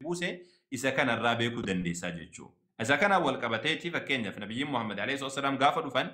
Buuse isa kanarraa beekuu dandeessaa jechuudha. Isa kanaan wal qabateeti fakkeenyaaf Nabiyyiin Muhammad alayhi salaam gaafa dhufan,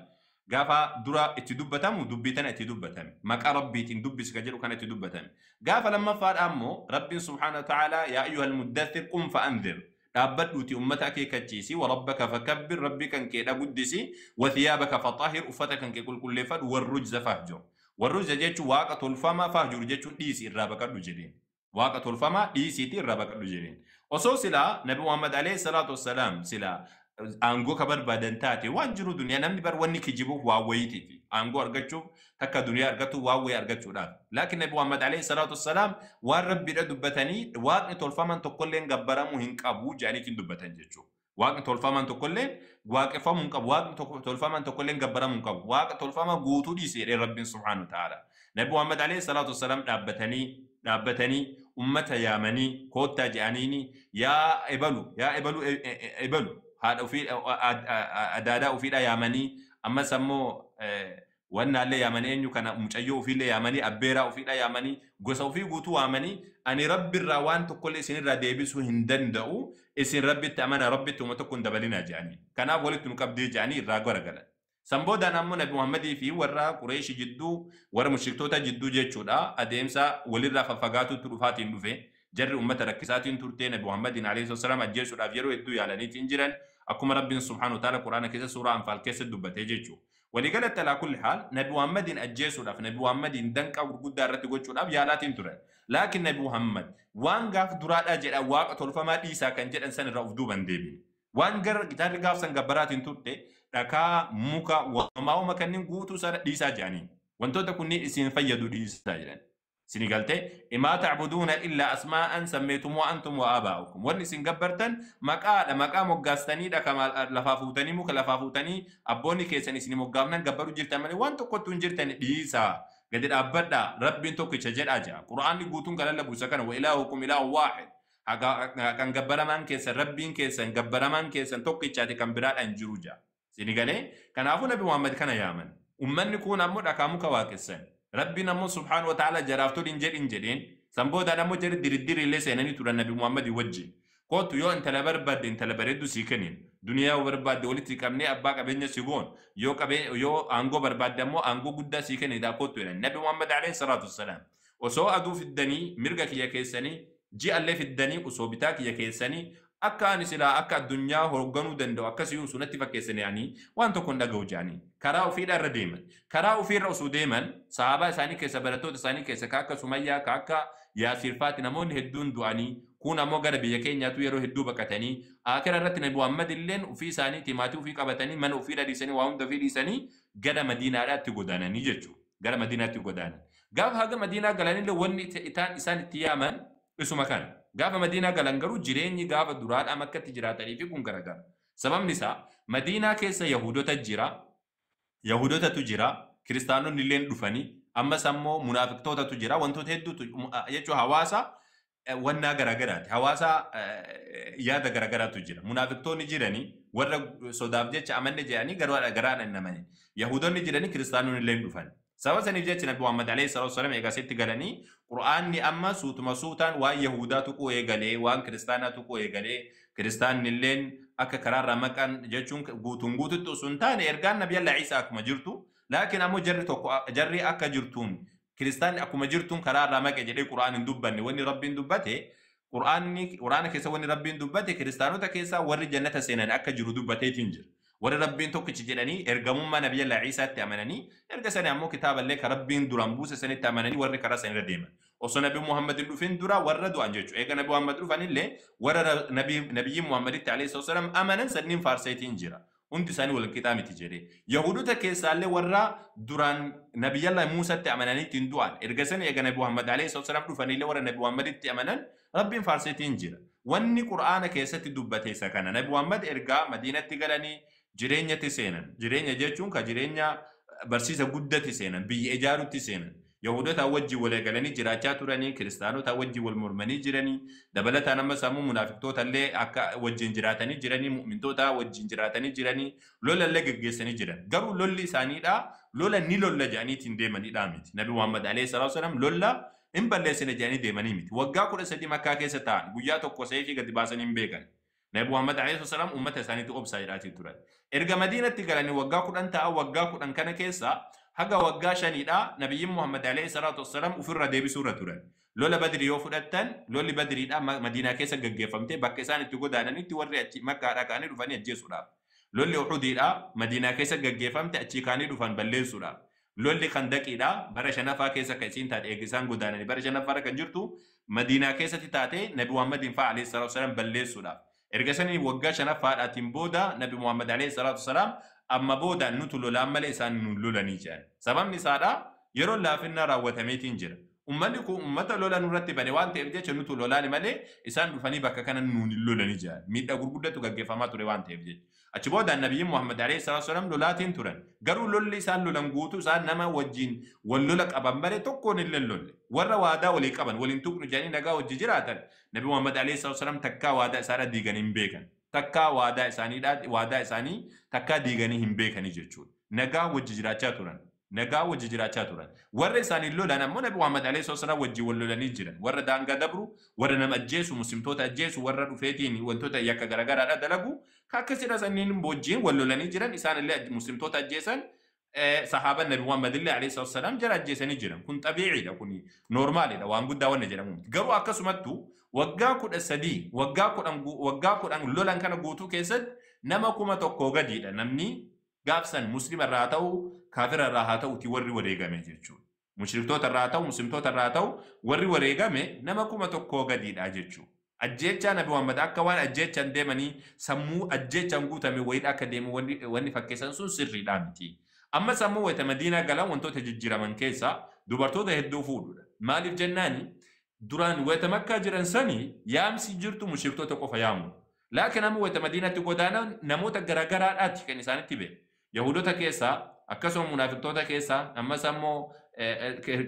gaafa dura itti dubbatamu dubbii tana itti dubbatame. Maqaa Rabbiitiin dubbisi ka jedhu kana itti dubbatame. Gaafa lammaffaadha ammoo Rabbiin subhaanahu wa ta'aalaa yaa ayyuhal muddathir qum fa'anzir, dhaabbadhuuti ummata akeekkachiisi, wa rabbaka fakabbir, Rabbii kan keedha guddisi, wa thiyaabaka faxahir, uffata kan kee qulqulleeffadhu, warrujza fahjur. Warrujza jechuun waaqa tolfamaa, fahjur jechuun dhiisi, irraa baqadhu jedheen. Waaqa tolfamaa dhiisiitii irraa baqadhu jedheen. Osoo silaa Nabi Muhammad alayhi salaatu wassalaam silaa aangoo ka barbaadan taate, waan jiru duniyaa namni bar wanni kijibuuf waan wayiitiif, aangoo argachuuf, takka duniyaa argatuuf, waan wayii argachuudhaaf. Laakiin Nabi Muhammad alayhi salaatu wassalaam waan Rabbiidha dubbatanii, waaqni tolfaman tokkolleen gabbaramuu hin qabu jedhaniitiin dubbatan jechuudha. Waaqni tolfaman tokkolleen waaqeffamuu hin qabu. Waaqni tolfaman tokkolleen gabbaramuu hin qabu. Waaqa tolfama guutuu dhiisi jedhee Rabbiin subhaanahu wa ta'ala. Nabi Muhammad alayhi salaatu wassalaam dhaabbatanii ummata yaamanii koottaa jedhaniini, yaa ebalu, yaa ebalu, ebalu, haadha ofii, adaadaa ofiidha yaamanii, ammas ammoo wannaallee yaamanii, eenyu kana, mucayyoo ofiillee yaamanii, abbeeraa ofiidha yaamanii, gosa ofii guutuu waamanii, ani Rabbirraa waan tokkollee isinirraa deebisuu hin danda'u, isin Rabbitti amana, Rabbitti uma tokko hin dabalinaa jedhanii. Kanaaf walitti nu qabdee jedhanii irraa garagalan. San boodaan ammoo Nabi Muhammadii fi warra Qureeshi jidduu, warra mushriktoota jidduu jechuudha, adeemsa walirraa faffagaatutti dhufaatiin dhufe. Jarri ummata rakkisaatiin turte. Nabi Muhammadiin alayhi salaam ajjeesuudhaaf yeroo hedduu yaalaniitiin jiran, akkuma Rabbiin subhaanahu wa ta'ala Quraana keessa suuraa Anfaal keessa dubbatee jechuudha. Waliigalatti alaa kulli haal Nabi Muhammadiin ajjeesuudhaaf, Nabi Muhammadiin danqaa gurguddaa irratti gochuudhaaf yaalaatiin turan. Laakiin Nabi Muhammad waan gaaf duraadhaa jedha, waaqa tolfamaa dhiisaa kan jedhan san irraa of duuban deebine. Waan gara jarri gaaf san gabbaraatiin turte, dhakaa, muka, waamaa'uma kanneen guutuu sana dhiisaa jedhanii. Wantoota kunniin isin fayyadu dhiisaa jedhan. Isin galtee imaa ta'buduuna illaa asmaa'an sammeetumuu antum wa aabaa'ukum. Wanni isin gabbartan maqaadha, maqaa moggaastaniidha, kama lafaa fuutanii, muka lafaa fuutanii, abboonni keessan isin moggaafnan gabbaruu jirtan malee waan tokkottu hin jirtan, dhiisaa. Gadi dhaabbadhaa, Rabbiin tokkicha jedhaa jira. Qura'aanni guutuun kan lallabu isa kana, wa ilaahukum ilaahu waahid. Kan gabbaramaan keessan, Rabbiin keessan gabbaramaan keessan tokkichaati, kan biraadhaan jiru jira. Isin galee kanaafuu Nabi Muhammad kana yaaman. Ummanni kun ammoo dhakaa muka waaqessan. Rabbiin ammoo subhaanahu wa ta'ala jaraaf tolin jedhin jedheen. San boodaan ammoo jarri diriddiri illee seenanii turan Nabi Muhammad wajjin. Kootu, yoo intala barbaadde intala bareeddu sii kennin. Duniyaa yoo barbaadde walitti qabnee abbaa qabeenya si goon. Yoo qabee, yoo aangoo barbaadde ammoo aangoo guddaa sii kennita, kootu jedhan. Nabi Muhammad alayhi salaatu wassalaam osoo aduu fiddanii mirga kiyya keessanii, ji'allee fiddanii osoo bitaa kiyya keessanii, akka ani silaa akka addunyaa hoogganuu danda'u akkasii sunatti fakkeessanii, ani waan tokko hin dhaga'u jedhanii karaa ofiidha irra deeman. Karaa ofiirra osoo deeman sahaabaa isaanii keessa, barattoota isaanii keessa ka akka Sumayyaa, ka akka Yaasirfaati namoonni hedduun du'anii, kun ammoo gara biyya keenyaatu yeroo hedduu baqatanii, akira irratti Nabi Muhammad illeen ofii isaanii maatii ofii qabatanii, mana ofii dhiisanii, waa hunda ofii dhiisanii gara Madiinaadhaatti godaananii jechuudha. Gara Madiinaatti godaanan. Gaafa haga Madiinaa galanillee wanni isaan itti yaaman isuma kana. Gaafa Madiinaa galan garuu jireenyi gaafa duraadhaan akkatti jiraatanii fi kun garagara. Sababni isaa Madiinaa keessa Yahudota jira, Yahudotatu jira, Kiristaanonni illee dhufanii, ammas ammoo munaafiqtootatu jira, wantoota hedduutu jechuun hawaasa wannaa garagaraati. Hawaasa yaada garagaraatu jira. Munaafiqtoonni jiranii warra sodaaf jecha amanne jedhanii garuu garaan hin amane. Yahudonni jiranii, Kiristaanonni illee dhufan. Sababa saniif jecha Nabi Muhammad alayhi salaatu wassalaam egaa asitti galanii, Qur'aanni amma suutuma suutaan waan Yahudaa tuquu eegalee, waan Kiristaanaa tuquu eegalee, Kiristaanni illeen akka karaarraa maqan jechuun guutuun guututti osoo hin taane, ergaan Nabi Allah Iisaa akkuma jirtu, laakiin ammoo jarri tokko jarri akka jirtuun, Kiristaanni akkuma jirtuun karaarraa maqe jedhee Qur'aan hin dubbanne. Wanni Rabbiin dubbate, Qur'aanni Qur'aana keessa wanni Rabbiin dubbate, Kiristaanota keessaa warri jannata seenan akka jiru dubbateetiin jira. Warri Rabbiin tokkichi jedhanii ergamummaa Nabi Allah Iisaatti amananii, erga sani ammoo kitaaballee ka Rabbiin duraan buuse sanitti amananii warri karaa sanirra deeman. Osoo Nabi Muhammad hin dhufin dura warra du'an jechuudha. Eega Nabi Muhammad dhufanillee warra Nabiyyi Muhammaditti alayhi salaam amanan sanniin faarseetiin jira. Hundi isaanii wal qixaa miti jedhee. Yahudota keessaallee warra duraan Nabiyyallah Muusatti amananiitiin du'an. Erga sani eega Nabi Muhammad alayhi salaam dhufanillee warra Nabi Muhammaditti amanan Rabbiin faarseetiin jira. Wanni Qur'aana keessatti dubbate isa kana. Nabi Muhammad ergaa Madiinatti galanii jireenyatti seenan. Jireenya jechuun ka jireenya barsiisa guddatti seenan, biyya ijaarutti seenan. Yahudota wajjin wal eegalanii jiraachaa turanii, Kiristaanota wajjin wal mormanii jiranii, dabalataan ammas ammoo munaafiqtoota illee akka wajjin jiraatanii jiranii, mu'mintoota wajjin jiraatanii jiranii, lola illee geggeessanii jiran. Garuu lolli isaaniidha, lola ni lolla jedhaniitiin deemanidha miti. Nabi Muhammad alayhi salaatu wasalam lolla Hin balleessine jedhanii deemanii miti. Waggaa 13 Makkaa keessa taa'an guyyaa tokko seefii gadi baasanii hin beekan. Nabi Muhammad alayhi salaam uummata isaaniitti obsaa jedhaatii turan. Erga Madiinatti galanii waggaa 10 ta'a waggaa 10 kana keessa haga waggaa 5dha Nabiyyiin Muhammad alayhi salaatu wassalaam ofirra deebisuurra turan. Lola Badrii yoo fudhattan lolli Badriidha Madiinaa keessa gaggeeffamtee bakka isaan itti godaananitti warri achi Makkaadhaa ka'anii dhufanii ajjeesuudhaaf. Lolli Uhudiidha Madiinaa keessa gaggeeffamte achii ka'anii dhufan balleessuudhaaf. Lolli Khandaqiidha bara 5ffaa keessa kan isiin taate eega isaan godaananii bara 5ffaarra kan jirtu Madiinaa keessatti taate Nabi Muhammadiin fa'a alayhi salaatu wassalaam balleessuudhaaf. Erga sanii waggaa 5ffaadhaatiin booda Nabi Muhammad alayhi salaatu wassalaam amma booda nutu lolaan malee isaan nu lolanii jedhan. Sababni isaadha yeroo laafinnaa raawwatameetiin jira. Uummanni kun uummata lola nurratti bane waan ta'eef jecha nutu lolaani malee isaan dhufanii bakka kana nuun hin lolanii jedhan. Miidhaa gurguddatu gaggeeffamaa ture waan ta'eef jecha. Achi booda Nabiyyiin Muhammad alayhi salaatu wassalaam lolaatiin turan. Garuu lolli isaan lolan guutuu isaan nama wajjin wal lola qaban malee tokkoon illee lolle. Warra waadaa walii qaban waliin tuqnu jedhanii nagaa wajji jiraatan Nabi Muhammad alayhi salaatu wassalaam takkaa waadaa isaadhaa diiganii hin beekan. Takkaa waadaa isaanii takkaa diiganii hin beekanii jechuudha. Nagaa wajji jiraachaa turan. Nagaa wajji jiraachaa turan. Warra isaanii lolan ammoo Nabi Muhammad alayhi salaatu wajji wal lolanii jiran. Warra daangaa dabru, warra nama ajjeesu, muslimtoota ajjeesu, warra dhufeetiin wantoota yakka garaagaraadha dalagu, akkasidha sanniin wajjiin wal lolanii jiran isaan illee muslimtoota ajjeesan sahaaban Nabi Muhammad illee alayhi salaatu wassalaam jara ajjeesanii jiran. Kun xabiiciidha, kun noormaalidha, waan guddaa wanna jedhamu. Garuu akkasumattu waggaa 13, waggaa 10 lolan kana guutuu keessatti nama 1000 gadiidha namni gaafsan muslima irraa haa ta'u kaafira irraa haa ta'uti warri wareegame jechuudha. Mushriktoota irraa haa ta'u muslimtoota irraa haa ta'u warri wareegame nama 1000 gadiidha jechuudha. Ajjeechaa Nabi Muhammad akka waan ajjeechaan deemanii sammuu ajjeechaan guutame wayiidha akka deemu wanni fakkeessan sun sirriidha miti. Amma sammuu wayita Madiinaa galan wantoota jijjiiraman keessaa dubartoota hedduu fuudhudha. Maaliif jennaani duraan wayita Makkaa jiran sanii yaamsi jirtu mushriktoota qofa yaamu. Laakiin amma wayita Madiinaatti godaanan namoota garaagaraadhaati kan isaanitti beeku. Yahudoota keessaa akkasuma munaafiqtoota keessaa ammas ammoo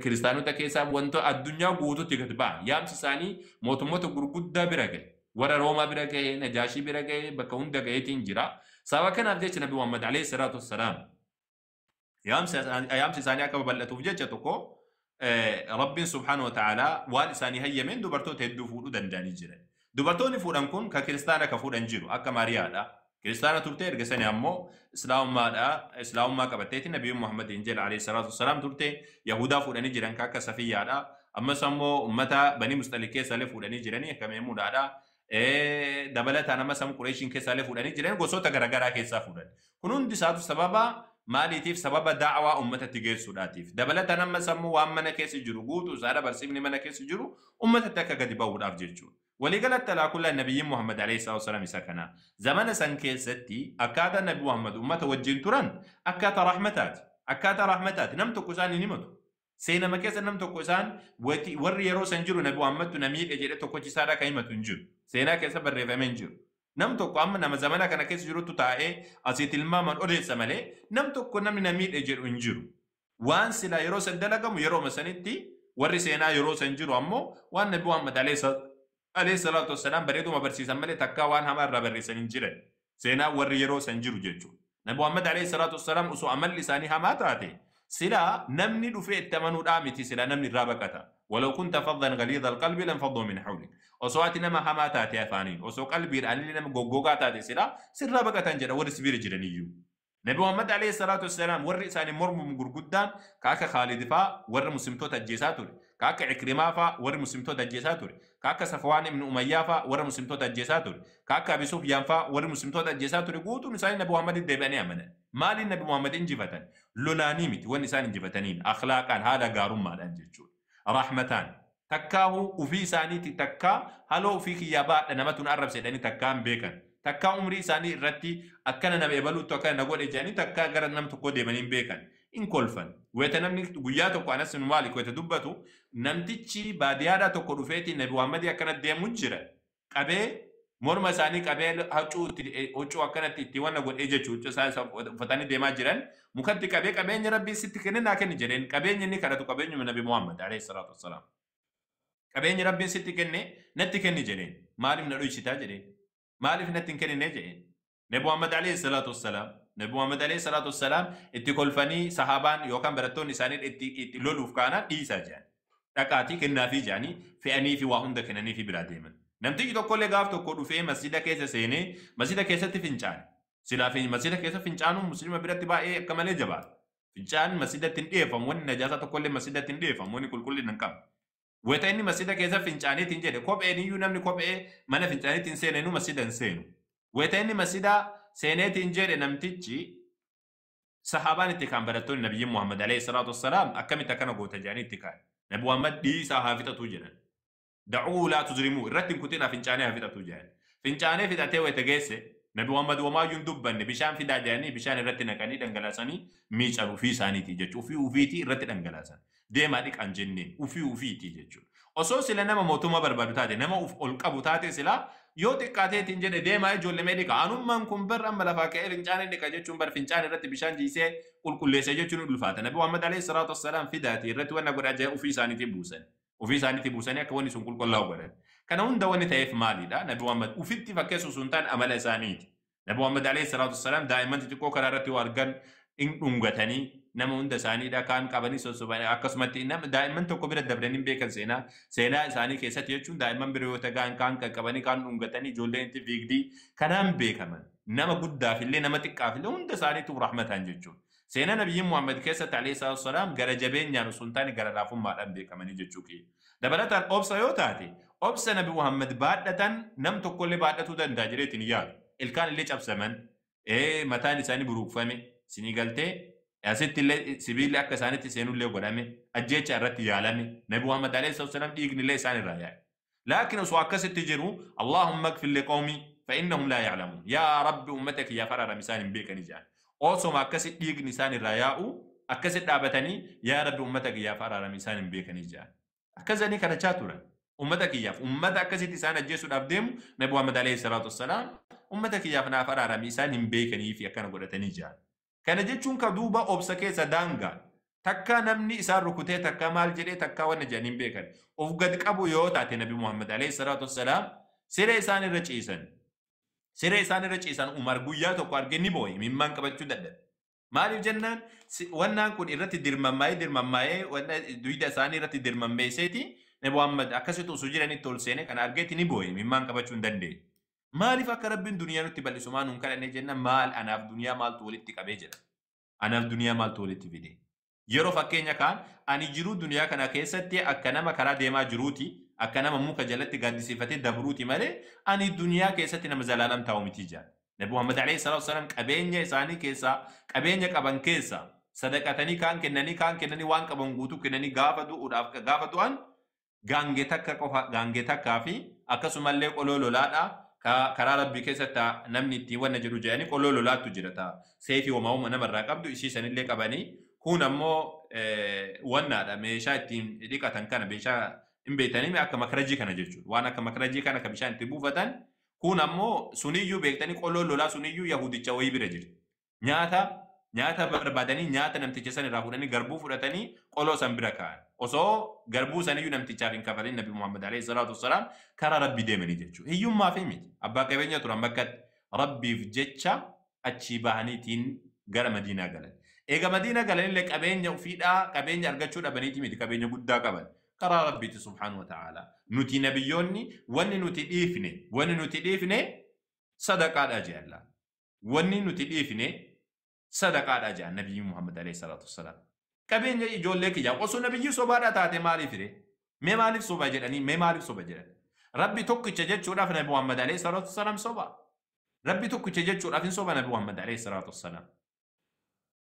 kiristaanota keessaa wantoota addunyaa guutuutti gad ba'a. Yaamsi isaanii mootummoota gurguddaa bira gahe. Warra Roomaa bira gahe, Najaashii bira gahe, bakka hunda gaheetiin jira. Sababa kanaaf jecha Nabi Muhammad alayhi salaatu wassalaam yaamsi isaanii akka babal'atuuf jecha tokko Rabbiin subhaanahu wa ta'aalaa waan isaanii hayyameen dubartoota hedduu fuudhuu danda'anii jiran. Dubartoonni fuudhan kun ka kiristaana ka fuudhan jiru akka Maariyaadha. Kiristaana turte erga sani ammoo Islaamummaa qabatteeti Nabi Muhammad Injil alayhi salaatu wassalaam turte Yahudaa fuudhanii jiran ka akka Safiyyaadha. Ammas ammoo uummata Banii Mustaliq keessaallee fuudhanii jiranii akka Meemuudhaadha. Dabalataan ammas ammoo Qureeshiin keessaallee fuudhanii jiran gosoota garaagaraa keessaa fuudhan. Kun hundi isaatu sababa maaliitiif sababa da'awaa uummatatti geessuudhaatiif. Dabalataan ammas ammoo waan mana keessa jiru guutuu isaadha barsiifni mana keessa jiru uummatatti akka gadi ba'uudhaaf jechuudha. Waliigalatti alaa kullaa Nabiyyiin Muhammad alayhi salaatu wassalaam isa kana. Zamana san keessatti akkaataa Nabi Muhammad uummata wajjin turan akkaataa rahmataati. Akkaataa rahmataati. Nam tokko isaan hin himatu. Seenama keessa nam tokko isaan warri yeroo san jiru Nabi Muhammadtu na miidhe jedhe tokkochi isaadhaa kan himatu hin jiru. Seenaa keessa barreeffamee hin jiru. Nam tokko amma nama zamana kana keessa jirutu taa'ee asii tilmaamaan odeessa malee nam tokko namni na miidhe jedhu hin jiru. Waan silaa yeroo san dalagamu yeroo sanitti warri seenaa yeroo san jiru ammoo waan Nabi Muhammad alayhi salaatu wassalaam bareeduma barsiisan malee takkaa waan hamaa irraa barreessan hin jiran. Seenaa warri yeroo san jiru jechuudha. Nabi Muhammad alayhi salaatu wassalaam osoo amalli isaanii hamaa taate silaa namni dhufee itti amanuudhaa miti silaa namni irraa baqata. Walau kunta faddan galiidha alqalbi lanfaddu min hawlik. Osoo ati nama hamaa taate afaaniin osoo qalbiidhaan illee nama goggogaa taate silaa sirraa baqatan jedha warri sibiira jiraniyyuu. Nabi Muhammad alayhi salaatu wassalaam warri isaanii mormuun gurguddaan ka akka Khaalid faa warra muslimtoota ajjeesaa ture. Ka akka Ikrimaa faa warri muslimtoota ajjeesaa ture. Ka akka Safwaan ibn Umayyaa faa warra muslimtoota ajjeesaa ture. Ka akka Abi Sufyaan faa warri muslimtoota ajjeesaa ture guutuun isaanii Nabi Muhammad deebi'anii amanan. Maaliin Nabi Muhammad injifatan? Lolaanii miti wanni isaan injifataniin akhlaaqaan haala gaarummaadhaan jechuudha. Rahmataan takkaahu ufii isaaniitti takkaa haloo ufii kiyyaa baadha namatu na arrabse jedhanii takkaa hin beekan. Takkaa umrii isaanii irratti akkana nama ebaluutu akkana na godhe jedhanii takkaa gara nama tokkoo deemanii hin beekan. In kolfan. Wayita namni guyyaa tokko Anas ibn Maalik wayita dubbatu namtichi baadiyyaadhaa tokko dhufeeti Nabi Muhammad akkana deemu jira. Qabee morma isaanii qabee huccuu akkanatti itti wanna godhee jechuudha. Huccuu isaa uffatanii deemaa jiran mukatti qabee qabeenya Rabbii sitti kenne naa kenni jedheen qabeenya inni kadhatu qabeenyuma Nabi Muhammad alayhi salaatu wassalaam. Qabeenya Rabbiin sitti kenne natti kenni jedheen maaliif na dhoysitaa jedheen maaliif natti hin kennine jedheen. Nabi Muhammad alayhi salaatu wassalaam Nabi Muhammad alayhi salaatu wassalaam itti kolfanii sahaabaan yookaan barattoonni isaanii itti loluuf kaanaan dhiisaa jedhan. Dhaqaatii kennaafii jedhanii fe'anii fi waa hunda kennanii fi biraa deeman. Namtichi tokkollee gaaf tokko dhufee masjida keessa seenee masjida keessatti fincaane. Silaa masjida keessa fincaanuun musliima biratti baay'ee akka malee jabaata. Fincaan masjidatti hin dhiyeeffamu, wanni najaasaa tokkollee masjidatti hin dhiyeeffamu, wanni qulqullina hin qabu. Wayita inni masjida keessa fincaaneetiin jedhe kopheen iyyuu namni kophee mana fincaaniitti hin seenenu masjida hin seenu. Wayita inni masjida seeneetiin jedhe namtichi sahaabaan itti kaan barattoonni nabiyyiin Muhammad alayhi salaatu wassalaam akkamitti akkana goota jedhanii itti kaan. Nabi Muhammad dhiisaa haa fixatu jedhan. Da'uu laa tuzrimuu irratti hin kutinaa fincaanee haa fixatu jedhan. Fincaanee fixatee wayita geesse Nabi Muhammad homaayyuu hin dubbanne bishaan fidaa jedhanii bishaan irratti naqanii dhangalaasanii miican ofii isaaniitii jechuudha. Ofii ofiitii irratti dhangalaasan. Deemaa dhiqan jenneen ofii ofiitii jechuudha. Osoo sila nama mootummaa barbaadu taate nama of ol qabu taate sila yoo xiqqaateetiin jedhe deemaa ijoollee mee dhiqa. Anummaan kun bar amma lafaa ka'ee fincaanii dhiqa jechuun bar fincaan irratti bishaan jiisee qulqulleessa jechuun ulfaata. Nabi Muhammad alayhi salaatu wassalaam fidaatii irratti wanna godhaa jee ofii isaaniitii buusan. Ofii isaaniitii buusanii akka wanni sun qulqullaa'u godhan. Kana hunda wanni ta'eef maalidha? Nabi Muhammad ufitti fakkeessu sun ta'an amala isaaniiti. Nabi Muhammad alayhi salaatu wassalaam daa'imman xixiqqoo karaa irratti yoo argan hin dhungatanii nama hunda isaaniidha kaan qabanii sossobanii akkasumatti daa'imman tokko bira dabranii beekan seenaa isaanii keessatti jechuun daa'imman bira yoo ta'an kaan qaqqabanii kaan dhungatanii ijoolleen itti fiigdii kanaan beekaman nama guddaafillee nama xiqqaafillee hunda isaaniitu rahmataan jechuudha. Seenaa nabiyyiin Muhammad keessatti alayhi salaatu wassalaam gara jabeenyaan osoo hin taane gara laafummaadhaan beekamanii jechuu kiyya. Dabalataan obsa yoo taate obsa nabi Muhammad baadhatan nam tokkollee baadhatuu danda'a jedheetiin yaadu. Ilkaan illee cabsaman mataan isaanii buruqfame sinii galtee asitti illee sibiilli akka isaanitti seenullee godhame ajjeecha irratti yaalame nabi Muhammad alayhi salaatu wassalaam dhiigni illee isaan irraa yaa'e. Laakiin osoo akkasitti jiru Allahumma ighfir liqawmi fa innahum laa ya'lamuun. Yaa Rabbi uummata kiyyaaf araarami isaan hin beekani jedhan. Osoma akkasi dhiigni isaan irraa yaa'u akkasi dhaabatanii yaa Rabbi uummata kiyyaaf araarami isaan hin beekanii jedhan. Akkasanii kadhachaa turan. Uummata kiyyaaf uummata akkasitti isaan ajjeesuudhaaf deemu Nabi Muhammad alayhi salaatu wassalaam uummata kiyyaaf naaf araarami isaan hin beekanii fi akkana godhatanii jedhan. Kana jechuun ka duuba obsa keessa daangaa takka namni isaan rukutee takka maal jedhee takka wanna jedhanii hin beekan. Of gad qabu yoo taate Nabi Muhammad alayhi salaatu wassalaam siree isaan irra ciisan. Siree isaan irra ciisan Umar guyyaa tokko argee ni boo'e mimmaan qabachuu dadhabe. Maaliif jennaan wannaan kun irratti dirmammaa'ee wanna duyda isaanii irratti dirmammeesseeti Nabi Muhammad akkasitti osoo jiranitti ol seene kana argeetti ni boo'e mimmaan qabachuu hin dandeenye. Maaliif akka Rabbiin duniyaa nutti bal'isu maa nuun kadhannee jenna maal anaaf duniyaa maaltu walitti qabee jedha. Anaaf duniyaa maaltu walitti fide. Yeroo fakkeenya kaan ani jiruu duniyaa kana keessatti akka nama karaa deemaa jiruuti akka nama muka jalatti gaaddisiifatee dabruuti malee ani duniyaa keessatti nama zalaalam taa'u miti jedha. Nabi Muhammad alayhi salaatu wassalaam qabeenya isaanii keessaa qabeenya qaban keessaa sadaqatanii kaan kennanii waan qaban guutuu kennanii gaafa du'uudhaaf gaafa du'an gaangee takka qofa gaangee takkaa fi akkasumallee qoloo lolaadha karaa Rabbii keessatti namni ittiin wanna jedhu jedhanii qoloo lolaattu jira ta'a. Seefii homaa namarraa qabdu ishii sanillee qabanii kun ammoo wannaadha meeshaa ittiin dhiqatan kana meeshaa hin beektanii akka makarajii kana jechuudha. Waan akka makarajii kana ka bishaan itti buufatan kun ammoo suniyyuu beektanii qoloo lolaa suniyyuu yahudicha wayii bira jira. Nyaata barbaadanii nyaata namticha san irraa fuudhanii garbuu fudhatanii qoloo san bira kaa'an. Osoo garbuu saniyyuu namtichaaf hin kafalin Nabi Muhammad alayhi salaatu wassalaam karaa Rabbii deemanii jechuudha. Hiyyummaa fi miti. Abbaa qabeenya turan bakkatti Rabbiif jecha achii bahaniitiin gara Madiinaa galan. Eega Madiinaa galanillee qabeenya ofiidhaa qabeenya argachuu dhabaniiti miti qabeenya guddaa qaban. Karaa Rabbiiti subhaanahu wa ta'ala. Nuti nabiyyoonni wanni nuti dhiifne sadaqaadha jedha. Wanni nuti dhiifne sadaqaadha jedha Nabiyyi Muhammad alayhi salaatu wassalaam. Qabeenya ijoollee kiyyaa osoo nabiyyi sobaadha taate maaliif ree? Mee maaliif soba jedhanii mee maaliif soba jedhan? Rabbi tokkicha jechuudhaaf Nabi Muhammad alayhi salaatu wassalaam soba. Rabbi tokkicha jechuudhaaf hin soba Nabi Muhammad alayhi salaatu wassalaam.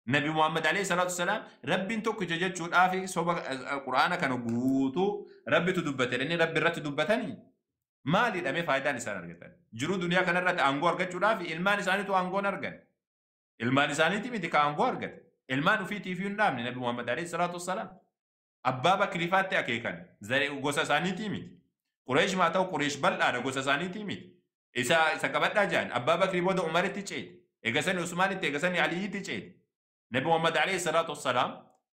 Nabi Muhammad alayhi salaatu wassalaam Rabbiin tokkicha jechuudhaaf soba Qur'aana kana guutuu Rabbitu dubbate jedhanii Rabbi irratti dubbatanii maalidha mee faayidaan isaan argatan? Jiruu duniyaa kanarratti aangoo argachuudhaaf ilmaan isaaniitu aangoon argan. Ilmaan isaaniiti miti ka aangoo argate. Ilmaan ofiitiif hin dhaabne Nabi Muhammad alayhi salaatu wassalaam. Abbaa Bakriifaatti akeekan gosa isaaniitii miti. Qureesh maa ta'u Qureesh bal'aadha gosa isaaniitii miti. Isa qabadhaa jedhan Abbaa Bakrii booda Umaritti ceete. Eegasanii Usmaanitti eegasanii Aliyyitti ceete. Nabi Muhammad alayhi salaatu wassalaam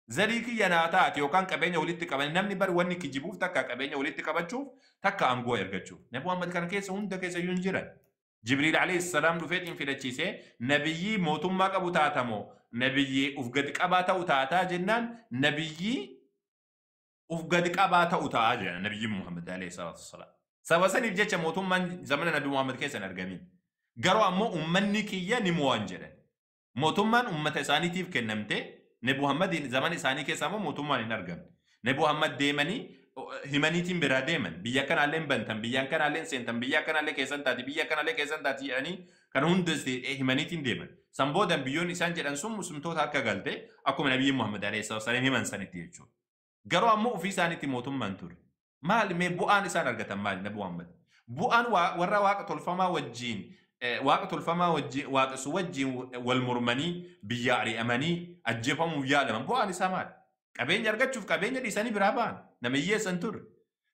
zarii kiyya naa taate yookaan qabeenya walitti qaban namni bar wanni kijibuuf takka qabeenya walitti qabachuuf takka aangoo ergachuuf. Nabi Muhammad kana keessa hunda keessa iyyuu hin jiran. Jibriil alayhi salaam dhufeetiin filachiisee nabiyyii mootummaa qabu taatamoo nabiyyii uf gadi qabaa ta'u taataa jennaan nabiyyii Uf gadi qabaa ta'u ta'aa jedhan Nabiyyiin Muhammad alayhi salaatu wassalaam. Saba saniif jecha mootummaan zamana Nabi Muhammad keessa hin argamin. Garuu ammoo uummanni kiyya ni mo'an jedhan. Mootummaan uummata isaaniitiif kennamte Nabi Muhammad zamana isaanii keessa ammoo mootummaan hin argamne. Nabi Muhammad deemanii himaniitiin biraa deeman. Biyya kanaallee hin bantan, biyya kanaallee hin seentan, biyya kanaallee keessan taati, biyya kanaallee keessan taati jedhanii kan hundas himaniitiin deeman. San boodan biyyoonni isaan jedhan sun muslimtoota akka galte akkuma Nabiyyi Muhammad alayhi salaatu wassalaam himan sanitti jechuudha. Garuu ammoo ofii isaaniitti mootummaan ture. Maali mee bu'aan isaan argatan maali Nabi Muhammad? Bu'aan warra waaqa tolfamaa wajjin waaqa tolfamaa wajjin waaqessu wajjin wal mormanii biyya ari'amanii ajjeefamuuf yaalaman bu'aan isaa maali? Qabeenya argachuuf qabeenya dhiisanii biraa ba'an. Nama hiyyeessan ture.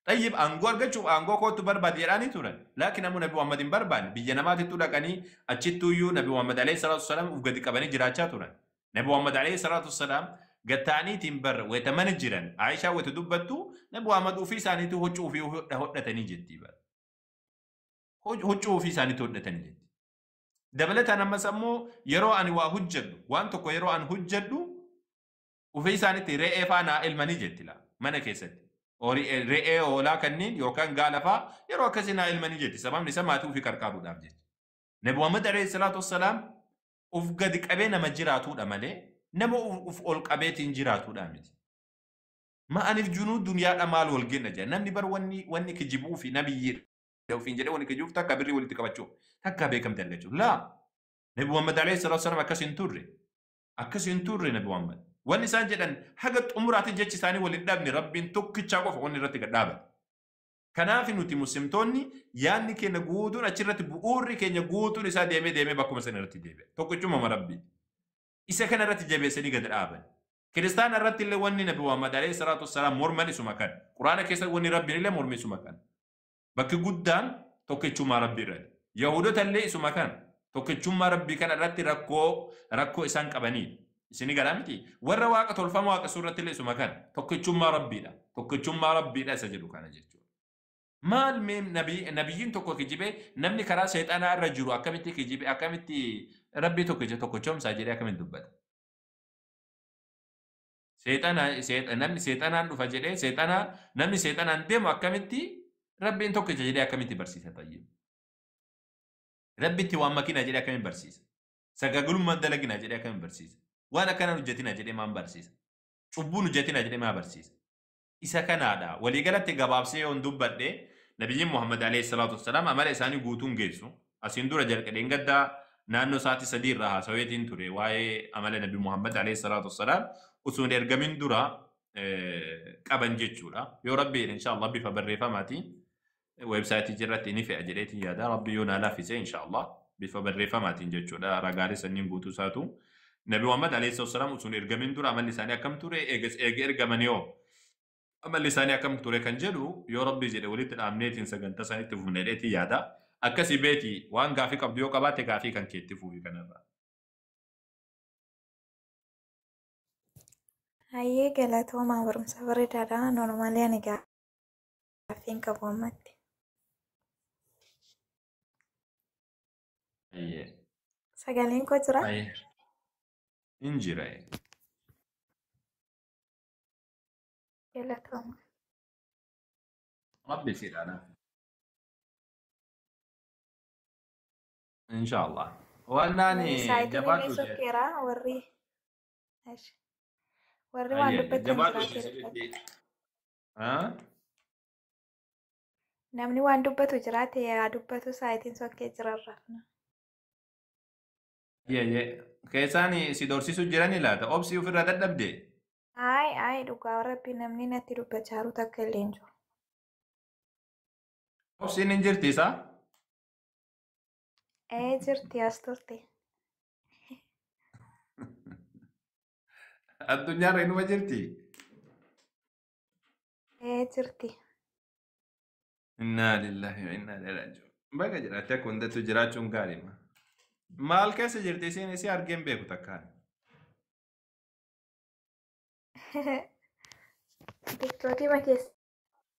Xayyib aangoo argachuuf aangoo kootu barbaade jedhanii turan. Laakiin ammoo Nabi Muhammad hin barbaanne. Biyya namaatittuu dhaqanii achittuuyyuu Nabi Muhammad alayhi salaatu wassalaam uf gadi qabanii jiraachaa turan. Nabi Muhammad alayhi salaatu wassalaam gattaaniitiin barra wayita mana jiran Aayishaa wayita dubbattu Nabi Muhammad ofii isaaniitu huccuu ofii hodhatanii jetti bara. Huccuu ofii isaaniitu hodhatanii jetti. Dabalataan ammas ammoo yeroo ani waa hojjedhu waan tokko yeroo ani hojjedhu ofii isaaniitti re'ee faa naa elmanii jetti laa mana keessatti. Re'ee hoolaa kanneen yookaan gaala faa yeroo akkasii naa elmanii jetti. Sababni isaa maatii ofii qarqaaruudhaaf jecha. Nabi Muhammad alayhi salaatu wassalaam uf gadi qabee nama jiraatudha malee nama uf ol qabeetiin jiraatudha miti. Ma'aniif junuu duniyaadha maal wal genna jedha. Namni bar wanni kijibuu fi nabiyyi ofiin jedhee wanni kijibuuf takka birrii walitti qabachuuf takka beekamte argachuuf. Laa Nabi Muhammad alayhi salaatu wassalaam akkas hin turre. Akkas hin turre Nabi Muhammad. Wanni isaan jedhan haga xumuraatti jechi isaanii waliin dhabne Rabbiin tokkichaa qofa wanni irratti gad dhaabate. Kanaaf nuti muslimtoonni yaadni keenya guutuun achirratti bu'uurri keenya guutuun isaa deemee deemee bakkuma sana irratti deebi'a. Tokkichuma Rabbii. Isa kana irratti jabeessanii gad dhaaban. Kiristaana irratti illee wanni Nabi Muhammad alayhi salaatu wassalaam morman isuma kana. Quraana keessa wanni Rabbiin illee morme isuma kana. Bakki guddaan tokkichummaa Rabbii irratti. Yaahudota illee isuma kana. Tokkichummaa Rabbii kana irratti rakkoo isaan qabanidha. Isini galaa miti? Warra waaqa tolfamaa waaqessuu irratti illee isuma kana. Tokkichummaa Rabbiidha. Tokkichummaa Rabbiidha isa jedhu kana jechuudha. Maal mee nabiyyiin tokko kijibee namni karaa seexanaa irra jiru akkamitti kijibee akkamitti Rabbii tokkicha tokkichoomsaa jedhee akkamitti dubbata? Namni seexanaan dhufa jedhee namni seexanaan deemu akkamitti Rabbiin tokkicha jedhee akkamitti barsiisa tayyib? Rabbitti waan makinaa jedhee akkamitti barsiisa? Sagagalummaan dalaginaa jedhee akkamitti barsiisa? Waan akkanaan hojjetinaa jedhee maan barsiisa? Cubbuun hojjetinaa jedhee maa barsiisa? Isa kanaadha. Waliigalatti gabaabsee yoon dubbadhe Nabiyyiin Muhammad alayhi salaatu wassalaam amala isaanii guutuun geessu. Asiin dura jalqabeen gaddaa naannoo sa'aatii 3 irraa haasaweetiin ture waa'ee amala Nabi Muhammad alayhi salaatu wassalaam osoo hin ergamin dura qaban jechuudha. Yoo Rabbi jedhe inshaAllah bifa barreeffamaatiin weebsaayitii irratti ni fe'a jedheetiin yaada. Rabbi yoo naa laaffise inshaAllah bifa barreeffamaatiin jechuudha. Ragaalee sanniin guutuu isaatu. Nabi Muhammad alayhi salaatu wassalaam osoo hin ergamin dura amalli isaanii akkam ture eega ergamanii hoo amalli isaanii akkam ture kan jedhu yoo Rabbi jedhe walitti dhaabneetiin sagantaa isaaniitti fufneetiin yaada. Akkasii beeti waan gaafii qabdu yoo qabaatte gaafii kan keetti fufi kanarraa. Hayyee galatoomaa barumsa bareedaadha. Normaalii ani gaaffii hin qabu ammatti. Sagaleen koo jira? Hin jira. Galatooma. Rabbi si ilaala. Inshallah. Wannaan jabaatu sokkeera warri waan dubbatan jiraate. Namni waan dubbatu jiraate yaa dubbatu saayitiin sokkee jirarra. Keessaan si dorsiisu jirani laata? Obsii ofirraa dadhabde? Ayi dhugaa Rabbi namni natti dubbachaa jiru takka illee hin jiru. Obsiin hin jirti isaa? Ee jirti as turte. Addunyaarra inuma jirti? Ee jirti. Innaa lillahi wa innaa ilaihi raaji'uun. Baga jiraatte akka hundattuu jiraachuun gaariidha. Maal keessa jirti isiin isii argeen beeku takkaan? Tiktookii ma keessa